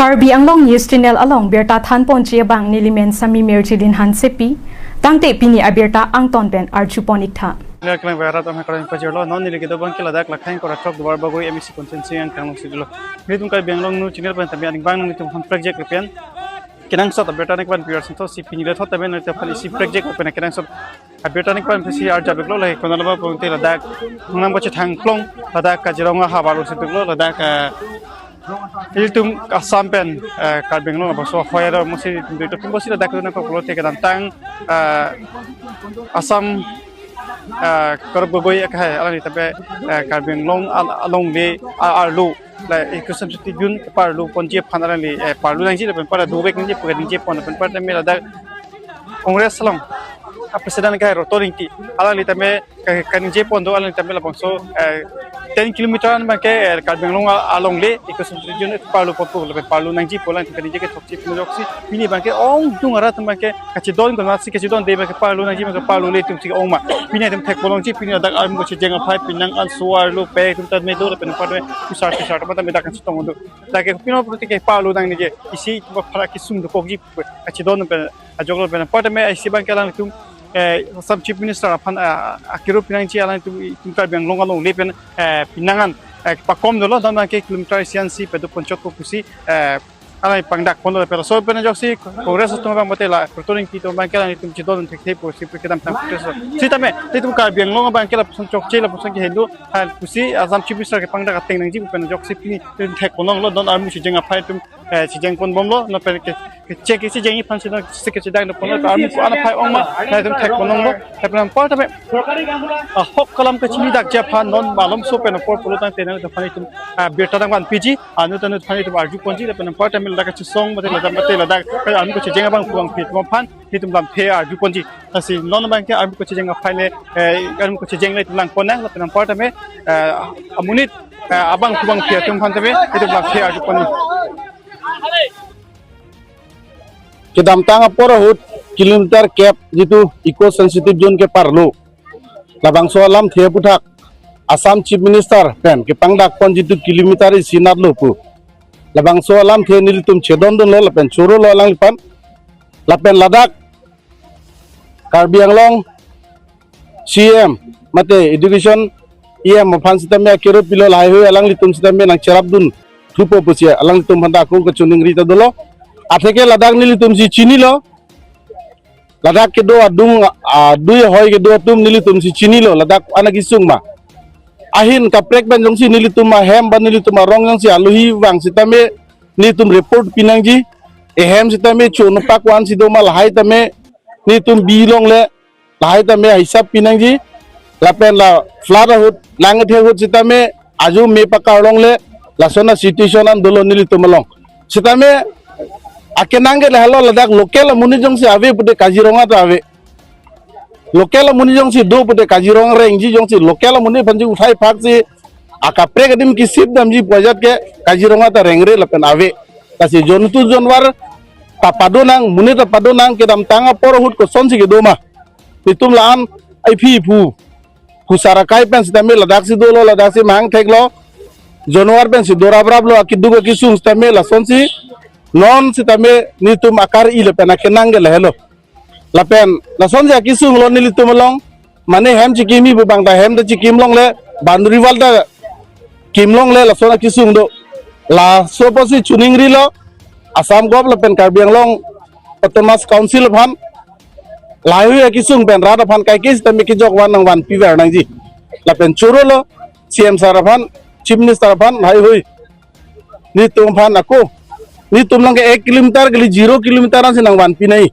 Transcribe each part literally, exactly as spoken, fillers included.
Karbi Anglong News Channel along birta thanponji abang nelimen Sami Merjilin Hansepi, tangte pini abirta angton pen arjupon iktha. Neli kelang bai rat amhak kalang pajirlo, non neli kedo abangke ladak Lakhaing Korathok Duarbagori M A C constituency angkang alongsi dolo. Nelitum Karbi Anglong News Channel pen tame aning bang nelitum aphan project pen kenangsot abirta nangkevan pi arsing thotsi pini le thot tame nelitum aphan isi project pen kenangsot abirta nangkevan pisi arjap iklo. Lahai konat lama pungte ladak nang bache thangklong ladak Kaziranga havar alongsi duklo ladak, eh, ilitum Assam pen, eh, Karbi Anglong labangso hoi aro musi dui to pimbo si ladak nangkoklo te kedamtang, eh, Assam, eh, Gaurav Gogoi akhai alangli tame, eh, Karbi Anglong al-, alongle a-, arlo la ecosystem tribune parlo ponji aphan alangli, eh, parlo nangji lapen para dovek nangji pu kaningje pon lapen para tame ladak Congress along a president akhai Roton Engti alangli tame ka-, kaningje pon do alangli tame labangso, eh, ten kilometer an abangke, eh, Karbi Anglong a-, alongle ecosystem tribune parlo ponpo lapen parlo nangji pu alangli kaningje kethokji pu ajoksi pini abangke ongdung arat abangke kachedon konatsi kachedonde abangke parlo nangji abangke parlo le atumsi ong ma. Pini atum thekpon longji pini ladak army kochejeng aphai penang an so arlo pe atum tame do lapen para tame kusar kusar tame dak kachetong do. Lake pino pulote ke parlo nangne ke isi itum aphan kesung dokokji kachedon pen ajoklo pen. Para tame isi abangke alangtum, eh, Assam Chief Minister aphan, ah, akero pinangji alangtum itum Karbi Anglong alongle pen, eh, penang an, eh, pakom dolo, non abangke kilometer isi ansi pado ponchot ko pusi, eh, alangli pangdak pon dolo pen. Laso pen ajoksi Congress atum abang mate la Roton Engti atum abangke alangtum chedon thekthe pusi pu kedamtang protest lo. Sitame itum Karbi Anglong abangke lapuson chokche lapuson ke Hindu hal pusi Assam Chief Minister kepangdak ateng nangji pu pen ajoksi pini itum thekpon longlo, non army chejeng aphai atum, eh, chejeng ponbomlo, non pen ke, kechek kechejeng aphansi non si kechedang ponlo, army ko-an aphai ong ma, na itum thekpon longlo, lapen para tame ahok kalam kachini dakji aphan non malomso pen apor pulo tangte nangtum aphan itum, ah, birta nangvanpiji, anut anut aphan itum arjuponji, lapen para tame ladak kachesong mate ladak mate ladak army kochejeng abangphu abangphi atum aphan itum lamthe arjuponji. Lasi non abangke army kochejeng aphai le, eh, army kochejeng le itum langpon nang, lapen para tame, eh, amonit, eh, abangphu abangphi atum aphan tame itum lamthe arjuponji. Kedamtang apor ahut kilometer kep jitu eco sensitive zone keparlo, labangso alamthe aphuthak Assam Chief Minister pen kepangdak pon jitu kilometer isi natlo pu, labangso alamthe nelitum chedondunlo lapen chorolo alangliphan. Lapen ladak Karbi Anglong C M mate Education E M aphan sitame akero pilo, lahai hui alanglitum sitame nangcherapdun thupo pusi alanglitum aphan ta akung kachiningri ta dolo. Atheke ladak nelitumsi chinilo, ladak kedo adung, ah, dui ahoi kedo atum nelitumsi chinilo, ladak ana kesung ma. Ahin kaprek pen jongsi nelitum ahem ba nelitum arong jongsi alohi vang sitame nelitum report pinangji. Ehem sitame chonopak vansi do ma, lahai tame nelitum bilongle, lahai tame hisap pinangji. Lapen la flood ahut, lang athe ahut sitame ajo me pakar longle, lason asituation an dolo nelitum along. Sitame akenang ke lahelo, ladak local amonit jongsi ave pute Kaziranga ta ave. Local amonit jongsi do pute Kaziranga rengji, jongsi local amonit aphansi uthai phaksi akaprek adim kesip damji pu ajat ke Kaziranga ta rengre lapen ave. Lasi jontu jonwar ta pado nang, monit ta pado nang, kedamtang apor ahut kosonsi kedo ma. Itum la-an iphi iphu, phusar akai pen sitame ladaksi dolo, ladaksi mahang theklo, jonwar pensi do rapraplo, akeduk akesung sitame lasonsi non sitame nelitum akar-i lapen akenang ke lahelo. Lapen lasonsi akesung lo nelitum along, mane hem chikimi pu abang ta hem ta chikim longle, boundary wall ta kim longle, lason akesung do. Laso apotsi chiningrilo Assam Gov lapen Karbi Anglong Autonomous Council aphan, lahai hui akesung pen rat aphan kaike sitame kejok van nangvanpi ver nangji. Lapen chorolo C M sir aphan, Chief Minister aphan, lahai hui nelitum aphan ako, nelitum along ke ek kilometer kali, zero kilometer ansi nangvanpi nai.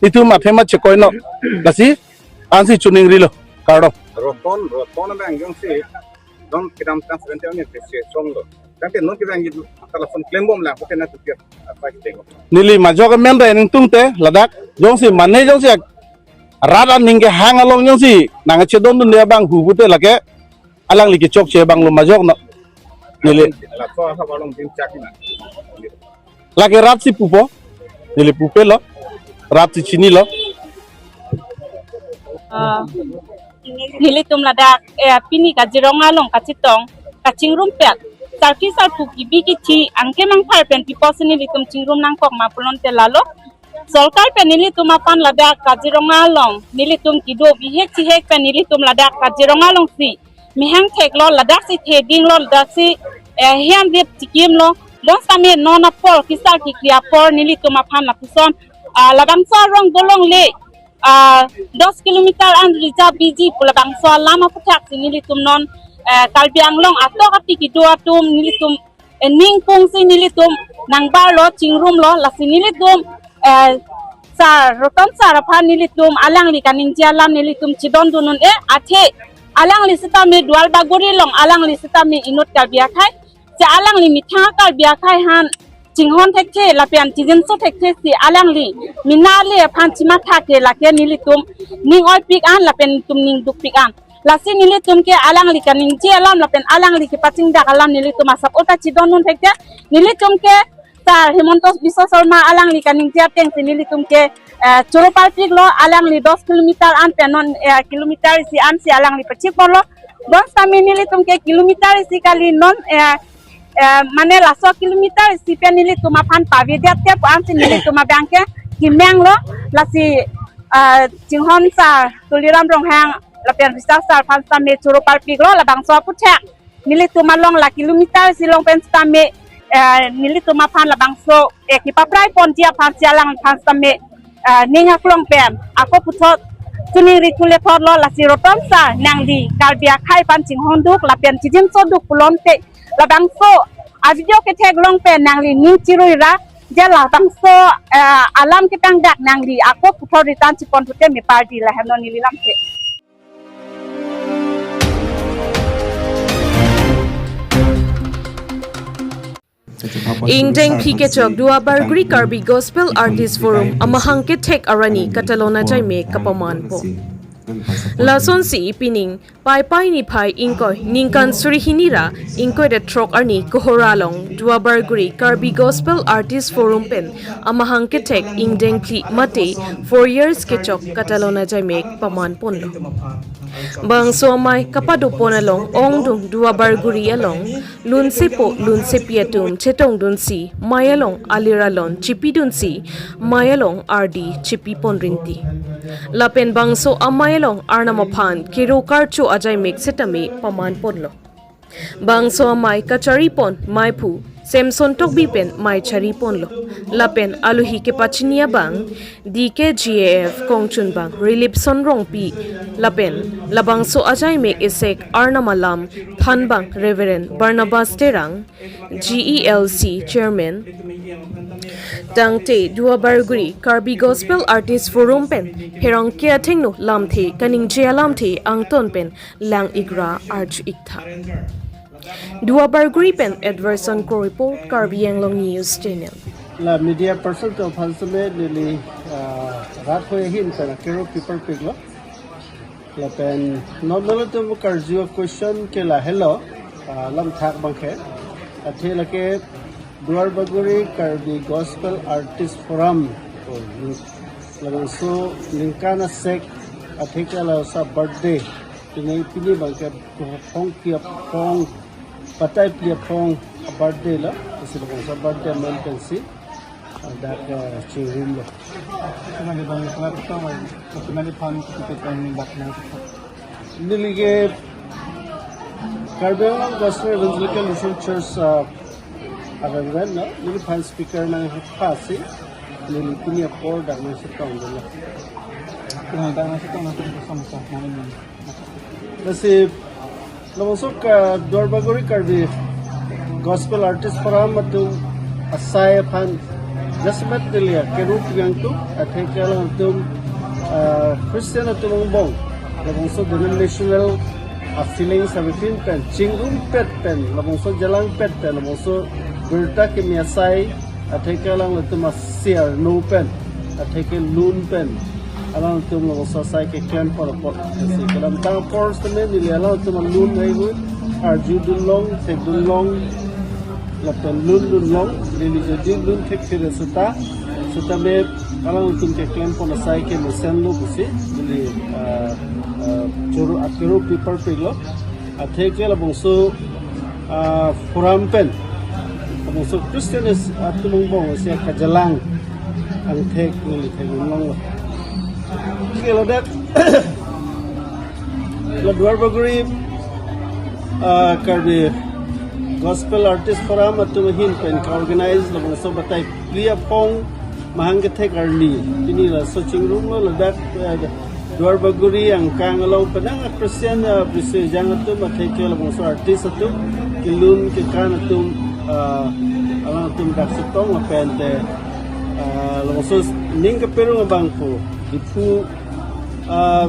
Nelitum athema chekoino. Lasi ansi chiningrilo. Kardom. Roton, Roton abang jongsi don kedamtang seventy ni pesi song do. Tangte non kedang gitu, kalau phone klembom lang, hote na tu dia apa kita tengok. Neli majok amen ta ningtungte ladak jongsi mane jongsi ak-, rat aning kehang along jongsi nangchedondunde abang hu pute lake alangli kechokche abang lo majok no. Neli. Laso asa balong din chak na. Lake rat si pupo. Neli pupelo. Rat si chinilo. Ah, nelitum ladak, eh, pini Kaziranga along kachetong, kachingrumpet. sarpi sarpo kebi kethe angke mangphar pen pipo si nelitum chingrum nangkok ma pulote lalo. Sorkar pen nelitum aphan ladak Kaziranga along nelitum kedo bihek chihek pen nelitum ladak Kaziranga alongsi mehang theklo, ladak si thedinglo, ladak si, eh, hiam dip chikimlo. Bonsitame non apor kesar kekri apor nelitum aphan lapuson, ah, labangso arong dolongle, ah, dos kilometer an reserve biji pu labangso alam aputhak si nelitum non, eh, Karbi Anglong atok api kedo atum nelitum, eh, ningpung si nelitum nangbarlo, chingrumlo, lasi nelitum, eh, sir, Roton sir aphan nelitum alangli kaningje alam nelitum chedondun un-e, athe alangli sitame Duar Bagori along, alangli sitame inut Karbi akhei. Si alangli methang Karbi akhei aphan chinghon thekthe lapen chijinso thekthe si alangli mena le aphan chimatha ke lake nelitum ning oipik an lapen nelitum ning dukpik an. Lasi nelitum ke alangli kaningje alam lapen alangli kepachingdak alam nelitum asap ota chedondun thekthe. Nelitum ke sir Himanta Biswa Sarma alangli kaningje ateng si nelitum ke, eh, choro parpiklo, alangli dos kilometer an pen non, eh, kilometer isi an si alangli pachipolo. Bonsitame nelitum ke kilometer isi kali non, eh, eh, mane laso kilometer isi pen nelitum aphan pavedet te pu an si nelitum abang ke kemanglo, lasi, eh, chinghon sir Tuliram Ronghang lapen Vishal sir aphan sitame choro parpiklo, labangso aputhak nelitum along la kilometer isi along pen sitame, eh, nelitum aphan labangso, eh, kepaprai ponji aphan si alangphan sitame, eh, ning aklong pen ako puthot suning rikule thotlo, lasi Roton sir nangli Karbi akhei aphan chinghon duk lapen chijinso duk pulote labangso a-video ketheklong pen nangli ning chirui ra, je labangso, eh, alam ketangdak nangli ako puthot return chipon pute me pardi, lahenlo neli lamthe. Ingdeng phli kechok Duar Bagori Karbi Gospel Artist Forum amahang kethek arni katalon ajaimek kapamanpo. Lasonsi pining Paipai niphai ingkoi ningkan suri hini ra ingkoi ra throk arni Kohora along Duar Bagori Karbi Gospel Artist Forum pen amahang kethek ingdeng phli mate four years kechok katalon ajaimek pamanponlo. Bangso amei kapadopon along ongdung Duar Bagori along lunsepo lunsepi atum chetongdunsi mei along alir alon chipidunsi mei along ardi chipipon rinti. Lapen bangso amei along Arnam aphan kero karcho ajaimek sitame pamanponlo. Bangso amei kacharipon meiphu Samson Tokbi pen mei chariponlo. Lapen aluhi kepachini abang D K G A F kongchunbang Rilipson Rongpi lapen labangso ajaimek esek Arnam alam thanbang Reverend Barnabas Terang, G E L C Chairman, tangte Duar Bagori Karbi Gospel Artist Forum pen pherangke athengno lamthe kaningje alamthe angton pen lang-ik ra arju-ik tha. Duar Bagori pen Edwardson Kro report, Karbi Anglong News Channel. La media person to aphan sitame neli, ah, rat hoi ahin pen akero paper piglo. Lapen non nelitum karju a-question ke lahelo, ah, lamthak abangke. Athe lake Duar Bagori Karbi Gospel Artist Forum. Oh, ni-, labangso ningkan asek atheke laso birthday. Pini, pini abangke phong phli aphong, patai phli aphong birthday lo. Lasi labangso birthday amen pensi ladak, eh, chingrumlo. Personally, bang, personally, personally, personally, personally, personally, personally, personally, Neli ke Karbi Anglong Gospel Evangelical Lutheran Church, ah, a-Reverend lo, neliphan speaker nangpha si, neli pini apor dak nangchetongdunlo. Pini dak nangchetong nangchetong sama-sama ini. Lasi, labangso ka Duar Bagori Karbi Gospel Artist Forum atum asai aphan jasemet neli akero piyang tu, atheke alangtum, ah, Christian atum angbong labangso denominational a-feelings avepin pen, chingrumpet pen, labangso jalangpet pen, labangso birta kimi asai, atheke alanglitum asi arno pen, atheke lun pen, alangtum labangso asai keklempon apot. Lasi kedamtang apor sitame neli alangtum alun haihui arjudunlong, thekdunlong, lapen lundunlong, neli jodi lun thekthir seta, setame alangtum keklempon asai ke mesenlo pusi, neli, ah, ah, choro akero paper piglo. Atheke labangso Ah, forum pen, labangso Christian atum angbong si kachelang angthek neli theklonglo. Ke ladak la Duarbagori, ah, Karbi Gospel Artist Forum atum ahin pen ka-organize labangso batai phli aphong mahang kethek arni. Pini laso chingrumlo ladak, eh, Duarbagori angkang along penang a-Christian, eh, Christian jang atum atheke labangso artist atum kelun kekan atum, eh, alangtum dak chetong lapen te, eh, labangso ning kaperung abang pu Diphu, eh,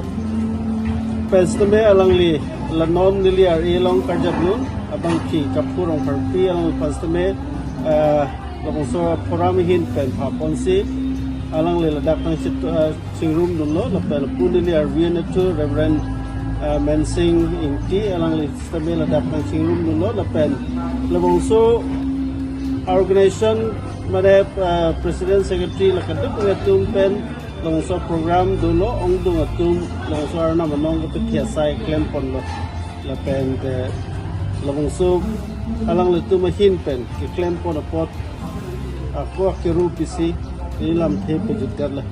pen sitame alangli la non neli ar-e along karjap lun abang ki Kaphu Rongpharpi alangli pen sitame, eh, labangso forum ahin pen phaponsi alangli ladak nangchit, eh, chingrumdunlo lapen pu neli arvi anatthu Reverend, eh, Mensing Ingti alangli sitame ladak nangchingrumdunlo lapen labangso organization mane, eh, president secretary la kaduk atum pen labangso program dolo ongdung atum labangso arnam anong kapethi asai klemponlo lapen te labangso alanglitum ahin pen keklempon apot ako akeru pisi neli lamthe pajutdetlo.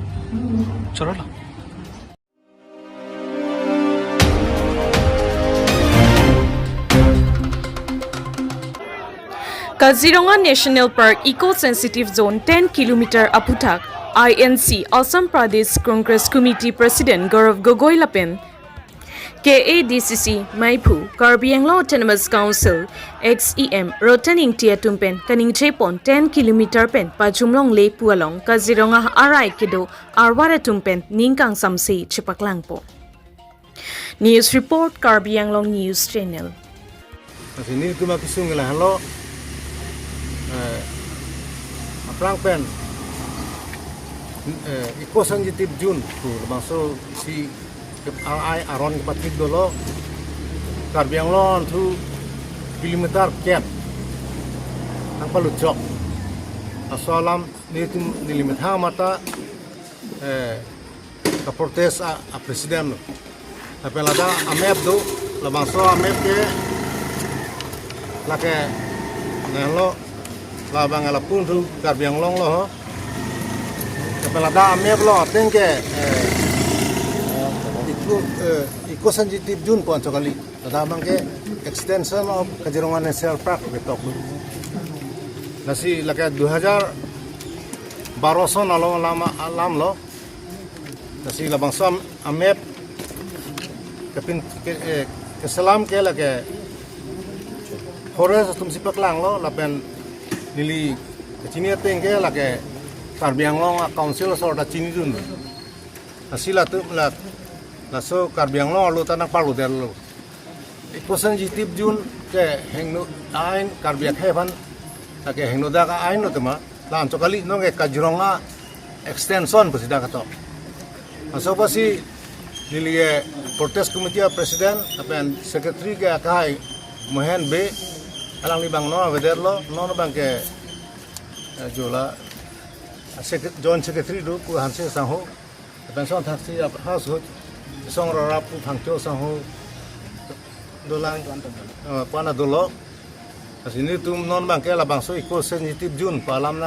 Chorolo. Kaziranga National Park Eco Sensitive Zone ten kilometer aphuthak I N C, Assam Pradesh Congress Committee President Gaurav Gogoi lapen K A D C C maiphu, Karbi Anglong Autonomous Council ex E M Roten Ingti atum pen kaningjepon ten kilometer pen pajumlongle pu along Kaziranga arai kedo arvar atum pen ning kangsamse chepaklangpo. News report, Karbi Anglong News Channel. Lasi nelitum akesung ke lahenlo, eh, aphrang pen, eh, Eco Sensitive Zone pu labangso si ke-, ar-, ai aron kepathik dolo, Karbi Anglong thu kilometer kep nangpaluchok. Laso alam nelitum neli methang mata, eh, ka-protest a, a-president lo. Lapen ladak a-map do, labangso a-map ke lake nanglo, labang lapu thu Karbi Anglong lo ho. Lapen ladak a-map lo ateng ke, eh, Eco, eh, Eco Sensitive Zone pu anchot kali. Ladak abang ke extension of Kaziranga National Park ketok lo. Lasi lake dui hajar baro son along alam, alam lo. Lasi labangso a-map kepin ke, eh, keselam ke lake forest atum si paklanglo lapen neli kachini ateng ke lake Karbi Anglong a-council asor ta chinidun. Lasi latum la, laso Karbi Anglong arlo ta nangparlodetlo. Eco Sensitive Zone ke hingno ain Karbi akhei aphan, lake hingno dak ain lo tema, la anchot kali non ke Kaziranga extension pusi dak ketok. Laso apotsi neli ke protest committee a-president lapen secretary ke akai Mohen Bey alangli abang non avedetlo, non abang ke, eh, jola, eh, secre-, joint secretary do pu Hanse Sangho. Lapen son thaksi a-, house hut, song rarap pu Phangcho Sangho dolang, eh, pu ana dolo. Lasi nelitum non abang ke labangso Eco Sensitive Zone pu alam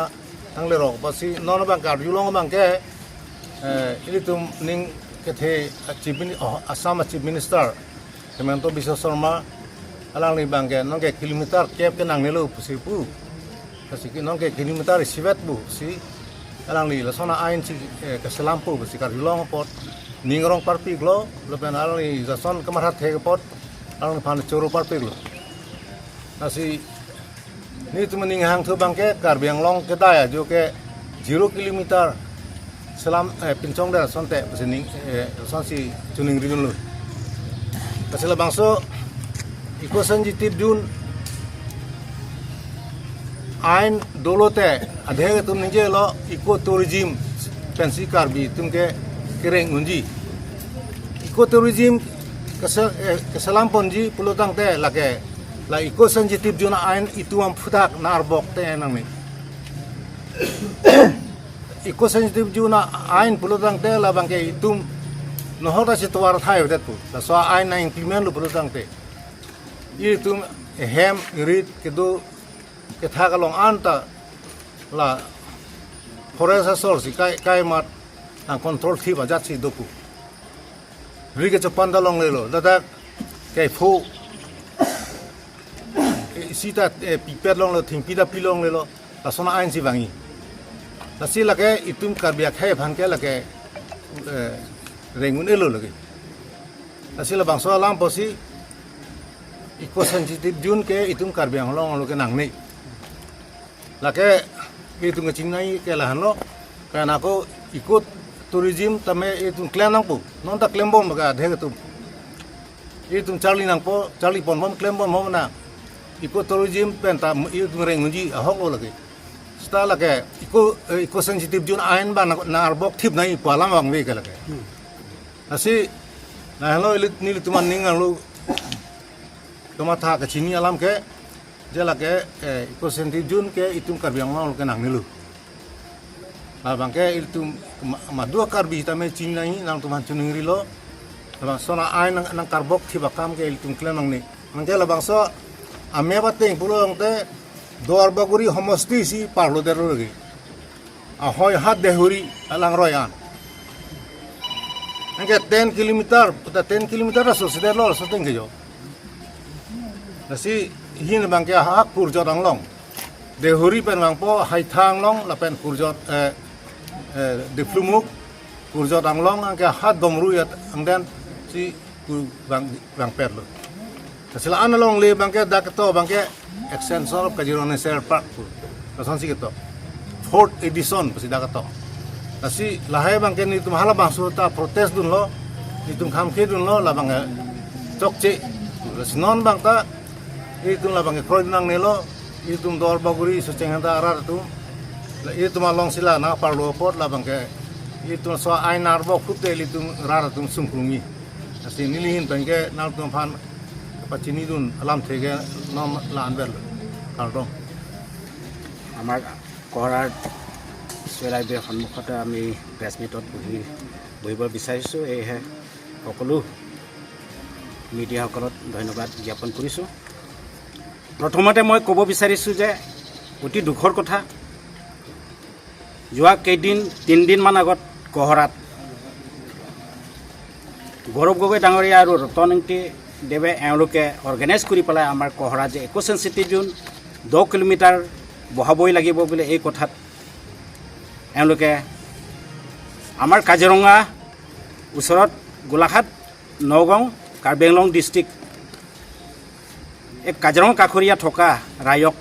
nanglerok apotsi non abang ke arjulong abang ke, eh, ilitum ning kethe a-Chief Mini-, oh, Assam a-Chief Minister Himanta Biswa Sarma, alangli abang ke non ke kilometer kep ke nangnelo pusi pu. Lasi ke non ke kilometer isivet pusi alangli lason ain si, eh, keselampo pusi karjulong apot ning arong parpiklo, lapen alangli lason kamatha thek apot alangphan choro parpiklo. Lasi nelitum aning hangthu abang ke Karbi Anglong kedai ajo ke zero kilometer selam, eh, pinchongdet asonte pusi ning, eh, asonsi choningridunlo. Lasi labangso Eco Sensitive Zone ain dolo te adhe atum ningjelo eco tourism pensi Karbi atum ke kereng unji. Eco tourism kese-, eh, keselamponji pulotangte lake la Eco Sensitive Zone ain itum aphuthak nang arbok te nangne. Eco Sensitive Zone ain pulotangte labang ke itum nohok ta si tovar thai avedet pu. Laso ain nang-implement lo pulotangte itum ehem irit kedo kethak along anta la forest asor si kai kai mat nang control thip ajat si dopu. Ri kechepan ta longlelo, dadak kaipho, eh, sita, eh, pipet longlo, thingpi ta pi longlelo, lason a-ain si vangji. Lasi lake itum Karbi akhei aphan ke lake, eh, reng un-elo lake. Lasi labangso alam pusi eco sensitive zone ke itum Karbi Anglong along ke nangne. Lake itum kachingnai ke lahenlo, karena ko eco tourism tame itum klem nangpo. Non ta klembom baka adhe atum. Itum charli nangpo, charli ponbom, klembom ho na. Eco tourism pen ta itum reng unji ahok lo lake. Seta lake eco, eh, eco sensitive zone ain ba na, na arbok thip nangji pu alam vangve ke lake. Lasi, lahenlo ili, nelitum aning arlo kamatha kachini alam ke, je lake, eh, eco sensitive zone ke itum Karbi Anglong ke nangnelo. Labang ke itum ma-, madu a-Karbi tame chini nangji, nangtum aphan chiningrilo. Labangso a-ain nang, nang karbok thip akam ke itum klem nangne. Anke labangso amep ateng pulo tangte Duarbagori homosti si parlo derlo lagi. Ahoi hat Dehuri alangroi an. Anke ten kilometer, puta ten kilometer aso si derlo, aso teng kejo. Lasi hin abang ke ha Kurjot anglong. Dehuri pen vangpo Haitha anglong, lapen Kurjot, eh, eh, Diphlumuk, Kurjot anglong, anke hat Domrui at angden si ku vang, vangpetlo. Lasi la-an alongle abang ke dak ketok abang ke extension of Kaziranga National Park pu. Lason si ketok. Fourth edition pusi dak ketok. Lasi lahai abang ke nelitum halabangso ta protest dunlo, nelitum khamkhe dunlo, labang ke chokche. Lasi non abang ta itum labang ke kroi nangnelo, itum Duarbagori Socheng Sengsa arat atum. La itum along si la nangparlo apot labang ke itum laso ain arbok pute itum rat atum sungkrungji. Lasi neli ahin pen ke nangtum aphan pachini dun alamthe ke non la-an ver. Kardom. আমাৰ কঁহৰাৰ চুৱেলাইবিৰ সন্মুখতে আমি প্ৰেছ মিটত বহি, বহিব বিচাৰিছোঁ। সেয়েহে সকলো মিডিয়াসকলক ধন্যবাদ জ্ঞাপন কৰিছোঁ। প্ৰথমতে মই ক'ব বিচাৰিছোঁ যে অতি দুখৰ কথা, যোৱা কেইদিন, তিনিদিনমান আগত কঁহৰাত গৌৰৱ গগৈ ডাঙৰীয়া আৰু ৰতন ইংতি দেৱে এওঁলোকে অৰ্গেনাইজ কৰি পেলাই আমাৰ কঁহৰাত যে ইক' চেনচিটিভ জ'ন দহ কিলোমিটাৰ বঢ়াবই লাগিব বুলি এই কথাত এওঁলোকে আমাৰ কাজিৰঙা ওচৰত গোলাঘাট, নগাঁও, কাৰ্বি আংলং ডিষ্ট্ৰিক্ট, এই কাজিৰঙা কাষৰীয়া থকা ৰাইজক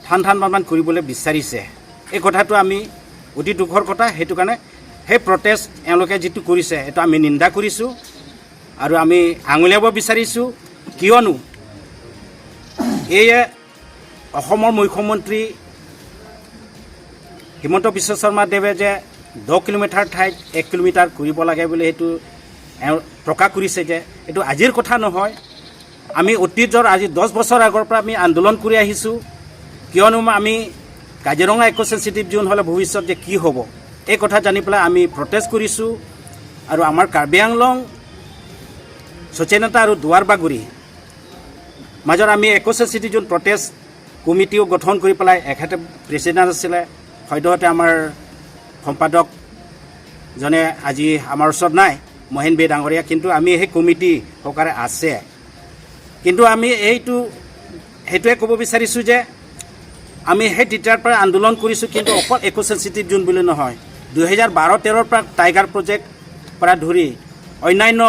ঠান ঠান বান বান কৰিবলৈ বিচাৰিছে। এই কথাটো আমি অতি দুখৰ কথা। সেইটো কাৰণে সেই প্ৰটেষ্ট এওঁলোকে যিটো কৰিছে, এইটো আমি নিন্দা কৰিছোঁ আৰু আমি আঙুলিয়াব বিচাৰিছোঁ। কিয়নো এই অসমৰ মুখ্যমন্ত্ৰী হিমন্ত বিশ্ব শৰ্মা দেৱে যে দহ কিলোমিটাৰ ঠাইত এক কিলোমিটাৰ কৰিব লাগে বুলি সেইটো এওঁ প্ৰকাশ কৰিছে, যে এইটো আজিৰ কথা নহয়। আমি অতীতৰ আজি দহ বছৰ আগৰ পৰা আমি আন্দোলন কৰি আহিছোঁ। কিয়নো আমি কাজিৰঙা ইক' চেনচিটিভ জ'ন হ'লে ভৱিষ্যত যে কি হ'ব, এই কথা জানি পেলাই আমি প্ৰটেষ্ট কৰিছোঁ। আৰু আমাৰ কাৰ্বি আংলং, সচেতনতা আৰু দুৱাৰবাগুৰি মাজত আমি ইক' চেনচিটিভ জ'ন প্ৰটেষ্ট কমিটিও গঠন কৰি পেলাই, এখেতে প্ৰেচিডেণ্ট আছিলে, সদ্যহতে আমাৰ সম্পাদকজনে আজি আমাৰ ওচৰত নাই, মহেন বে ডাঙৰীয়া, কিন্তু আমি সেই কমিটি সহকাৰে আছে। কিন্তু আমি এইটো, সেইটোৱে ক'ব বিচাৰিছোঁ যে আমি সেই তেতিয়াৰ পৰা আন্দোলন কৰিছোঁ, কিন্তু অকল ইক' চেনচিটিভ জ'ন বুলি নহয়, দুহেজাৰ বাৰ তেৰৰ পৰা টাইগাৰ প্ৰজেক্ট পৰা ধৰি অন্যান্য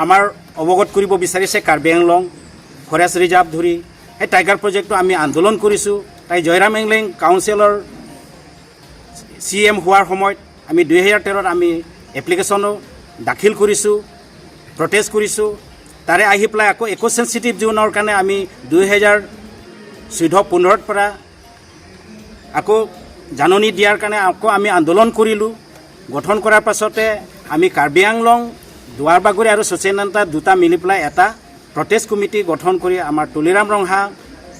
আমাৰ অৱগত কৰিব বিচাৰিছে কাৰ্বি আংলং ফৰেষ্ট ৰিজাৰ্ভ ধৰি সেই টাইগাৰ প্ৰজেক্টটো আমি আন্দোলন কৰিছোঁ। তাই জয়ৰাম ইংলেং কাউন্সিলৰ চি এম হোৱাৰ সময়ত আমি দুহেজাৰ তেৰত আমি এপ্লিকেশ্যনো দাখিল কৰিছোঁ, প্ৰটেষ্ট কৰিছোঁ। তাৰে আহি পেলাই আকৌ ইক' চেনচিটিভ জ'নৰ কাৰণে আমি দুহেজাৰ চৈধ্য পোন্ধৰত পৰা আকৌ জাননী দিয়াৰ কাৰণে আকৌ আমি আন্দোলন কৰিলোঁ। গঠন কৰাৰ পাছতে আমি কাৰ্বি আংলং, দুৱাৰবাগুৰি আৰু সচেতনতা দুটা মিলি পেলাই এটা প্ৰটেষ্ট কমিটি গঠন কৰি আমাৰ তুলিৰাম ৰংহা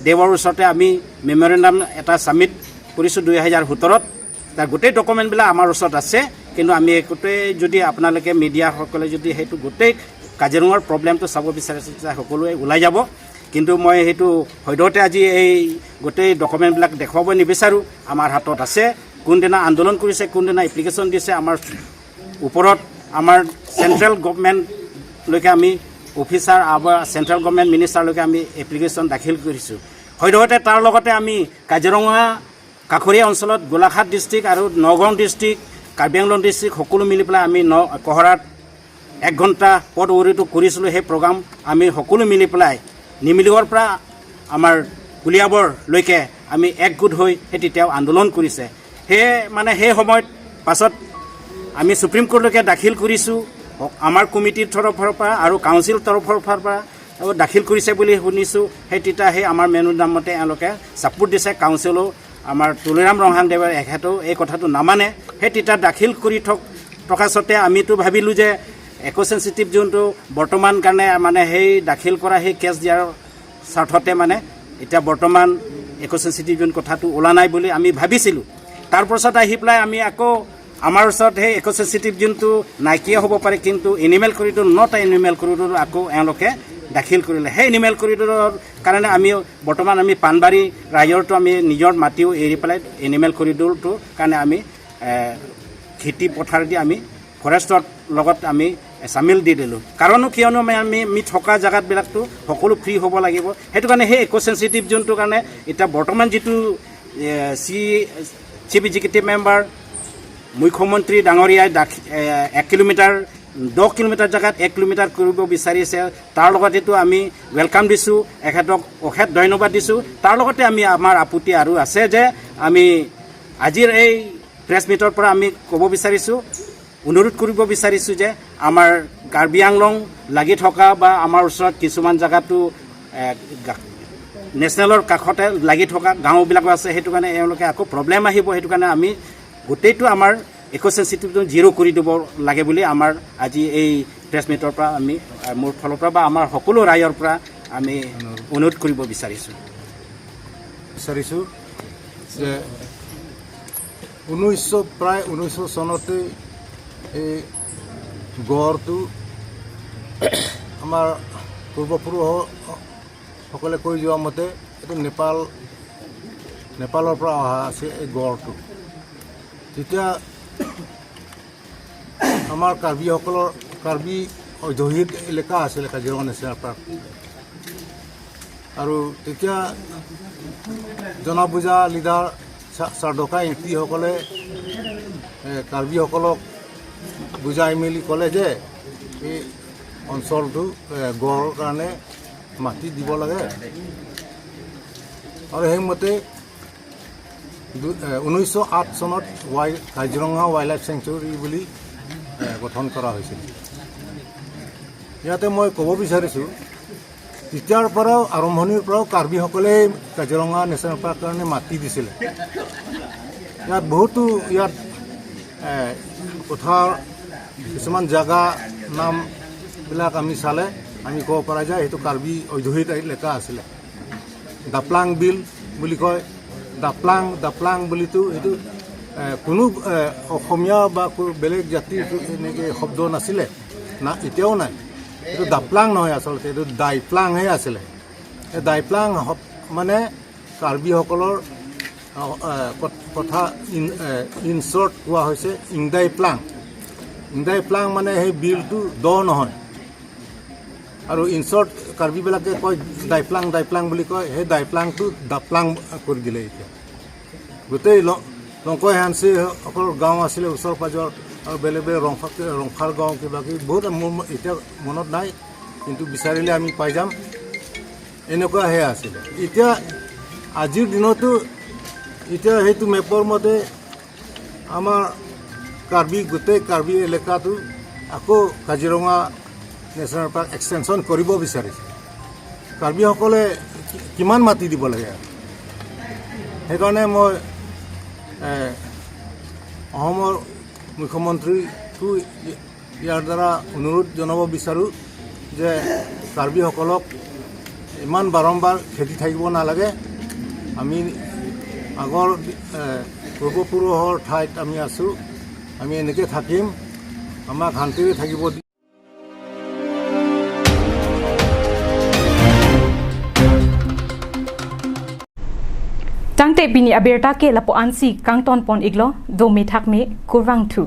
দেৱৰ ওচৰতে আমি মেমৰেণ্ডাম এটা ছাবমিট কৰিছোঁ দুহেজাৰ সোতৰত। তাৰ গোটেই ডকুমেণ্টবিলাক আমাৰ ওচৰত আছে, কিন্তু আমি একোটোৱে, যদি আপোনালোকে মিডিয়াসকলে যদি সেইটো গোটেই কাজিৰঙাৰ প্ৰব্লেমটো চাব বিচাৰিছে, সকলোৱে ওলাই যাব। কিন্তু মই সেইটো সদ্যহতে আজি এই গোটেই ডকুমেণ্টবিলাক দেখুৱাব নিবিচাৰোঁ। আমাৰ হাতত আছে, কোনদিনা আন্দোলন কৰিছে, কোনদিনা এপ্লিকেশ্যন দিছে, আমাৰ ওপৰত আমাৰ চেণ্ট্ৰেল গভৰ্ণমেণ্টলৈকে আমি অফিচাৰ, আমাৰ চেণ্ট্ৰেল গভৰ্ণমেণ্ট মিনিষ্টাৰলৈকে আমি এপ্লিকেশ্যন দাখিল কৰিছোঁ। সদ্যহতে তাৰ লগতে আমি কাজিৰঙা কাষৰীয়া অঞ্চলত গোলাঘাট ডিষ্ট্ৰিক্ট আৰু নগাঁও ডিষ্ট্ৰিক্ট, কাৰ্বি আংলং ডিষ্ট্ৰিক্ট সকলো মিলি পেলাই আমি ন কহৰাত এক ঘণ্টা পথ অৱৰোধ কৰিছিলোঁ। সেই প্ৰগ্ৰাম আমি সকলো মিলি পেলাই নিমিলিগড়ৰ পৰা আমাৰ কলিয়াবৰলৈকে আমি একগোট হৈ সেই তেতিয়াও আন্দোলন কৰিছে। সেই মানে সেই সময়ত পাছত আমি ছুপ্ৰিম কোৰ্টলৈকে দাখিল কৰিছোঁ, আমাৰ কমিটিৰ তৰফৰ পৰা আৰু কাউন্সিল তৰফৰ পৰা দাখিল কৰিছে বুলি শুনিছোঁ। সেই তেতিয়া সেই আমাৰ মেমৰেণ্ডামতে এওঁলোকে ছাপোৰ্ট দিছে। কাউন্সিলো আমাৰ তুলিৰাম ৰংহাং দেৱে এখেতেও এই কথাটো নামানে। সেই তেতিয়া দাখিল কৰি থক থকা স্বত্তে আমিতো ভাবিলোঁ যে ইক' চেন্সিটিভ জ'নটো বৰ্তমান কাৰণে মানে সেই দাখিল কৰা সেই কেছ দিয়াৰ স্বাৰ্থতে মানে এতিয়া বৰ্তমান ইক' চেন্সিটিভ জ'ন কথাটো ওলা নাই বুলি আমি ভাবিছিলোঁ। তাৰ পাছত আহি পেলাই আমি আকৌ আমাৰ ওচৰত সেই ইক' চেন্সিটিভ জ'নটো নাইকিয়া হ'ব পাৰে, কিন্তু animal corridor, not animal corridor আকৌ এওঁলোকে দাখিল কৰিলে। সেই এনিমেল কৰিডৰৰ কাৰণে আমি বৰ্তমান আমি পাণবাৰী ৰাইজৰটো আমি নিজৰ মাটিও এৰি পেলাই এনিমেল কৰিডৰটো কাৰণে আমি এ, খেতি পথাৰেদি আমি ফৰেষ্টৰ লগত আমি চামিল দি দিলোঁ। কাৰণো কিয়নো আমি, আমি, আমি থকা জেগাতবিলাকতো সকলো ফ্ৰী হ'ব লাগিব। সেইটো কাৰণে সেই ইক' চেন্সিটিভ জ'নটোৰ কাৰণে এতিয়া বৰ্তমান যিটো, এ, চি, চিফ এক্সিকিউটিভ মেম্বাৰ, মুখ্যমন্ত্ৰী ডাঙৰীয়াই দাখ-, এ, এক কিলোমিটাৰ, দহ কিলোমিটাৰ জেগাত এক কিলোমিটাৰ কৰিব বিচাৰিছে, তাৰ লগতেতো আমি ৱেলকাম দিছোঁ, এখেতক অশেষ ধন্যবাদ দিছোঁ। তাৰ লগতে আমি, আমাৰ আপত্তি আৰু আছে যে আমি আজিৰ এই প্ৰেছ মিটৰ পৰা আমি ক'ব বিচাৰিছোঁ, অনুৰোধ কৰিব বিচাৰিছোঁ যে আমাৰ কাৰ্বি আংলং লাগি থকা বা আমাৰ ওচৰত কিছুমান জেগাতো, এ, গা-, নেশ্যনেলৰ কাষতে লাগি থকা গাঁওবিলাকো আছে, সেইটো কাৰণে এওঁলোকে আকৌ প্ৰব্লেম আহিব। সেইটো কাৰণে আমি গোটেইটো আমাৰ ইক' চেন্সিটিভ জ'ন জিৰ' কৰি দিব লাগে বুলি আমাৰ আজি এই প্ৰেছ মিটৰ পৰা আমি, এ, মোৰ ফালৰ পৰা বা আমাৰ সকলো ৰাইজৰ পৰা আমি অনুৰোধ কৰিব বিচাৰিছোঁ। বিচাৰিছোঁ যে ঊনৈছশ, প্ৰায় ঊনৈছশ চনতে এই গড়টো আমাৰ পূৰ্বপুৰুষসকলে কৈ যোৱা মতে এইটো নেপাল, নেপালৰ পৰা অহা আছে এই গড়টো। তেতিয়া আমাৰ কাৰ্বিসকলৰ, কাৰ্বি ঔদ্যোগিক এলেকা আছিলে কাজিৰঙা নেশ্যনেল পাৰ্ক। আৰু তেতিয়া জনা বুজা লিডাৰ চা-, চাৰডকা ইংতিসকলে, এ, কাৰ্বিসকলক বুজাই মেলি ক'লে যে এই অঞ্চলটো, এ, গড়ৰ কাৰণে মাটি দিব লাগে। আৰু সেইমতে দু-, এ, ঊনৈছশ আঠ চনত ৱাই-, কাজিৰঙা ৱাইল্ড লাইফ চেংচুৰী বুলি, এ, গঠন কৰা হৈছিল। ইয়াতে মই ক'ব বিচাৰিছোঁ, তেতিয়াৰ পৰাও, আৰম্ভণিৰ পৰাও কাৰ্বিসকলে কাজিৰঙা নেশ্যনেল পাৰ্ক কাৰণে মাটি দিছিলে। ইয়াত বহুতো, ইয়াত, এ, কথা, কিছুমান জাগা নামবিলাক আমি চালে আমি ক'ব পৰা যায়, সেইটো কাৰ্বি ঔদ্যোগিক এলেকা আছিলে। দাপলাং বিল বুলি কয়। দাপলাং, দাপলাং বুলিতো এইটো, এ, কোনো, এ, অসমীয়া বা কো-, বেলেগ জাতিৰ এইটো এনেকে শব্দ নাছিলে, না, এতিয়াও নাই। এইটো দাপলাং নহয় আচলতে, এইটো দাইপ্লাংহে আছিলে। এই দাইপ্লাং শব-, মানে কাৰ্বিসকলৰ, অ, এ, ক-, কথা ইন-, এ, ইন শ্বৰ্ট কোৱা হৈছে ইংদাইপ্লাং। ইংদাইপ্লাং মানে সেই বিলটো দ নহয়। আৰু ইন শ্বৰ্ট কাৰ্বিবিলাকে কয় দাইপ্লাং, দাইপ্লাং বুলি কয়, সেই দাইপ্লাংটো দাপলাং কৰি দিলে এতিয়া। গোটেই ল-, লংকই হানচিসকলৰ গাঁও আছিলে ওচৰ পাজৰ, আৰু বেলেগ বেলেগ ৰংফা-, ৰংফাৰ গাঁও কিবা কিবি বহুত মোৰ ম-, এতিয়া মনত নাই, কিন্তু বিচাৰিলে আমি পাই যাম। এনেকুৱাহে আছিলে। এতিয়া আজিৰ দিনতো এতিয়া সেইটো মেপৰ মতে আমাৰ কাৰ্বি, গোটেই কাৰ্বি এলেকাটো আকৌ কাজিৰঙা নেশ্যনেল পাৰ্ক এক্সটেনশ্যন কৰিব বিচাৰিছে। কাৰ্বিসকলে কি-, কিমান মাটি দিব লাগে? সেইকাৰণে মই, এ, অসমৰ মুখ্যমন্ত্ৰীকো ইয়াৰ দ্বাৰা অনুৰোধ জনাব বিচাৰোঁ যে কাৰ্বিসকলক ইমান বাৰম্বাৰ খেদি থাকিব নালাগে। আমি আগৰ, এ, পূৰ্বপুৰুষৰ ঠাইত আমি আছোঁ, আমি এনেকৈ থাকিম, আমাক শান্তিৰে থাকিব দি- Te pini abirta ke lapu-ansi kangton pon iklo, dome thakme, kurvangthu.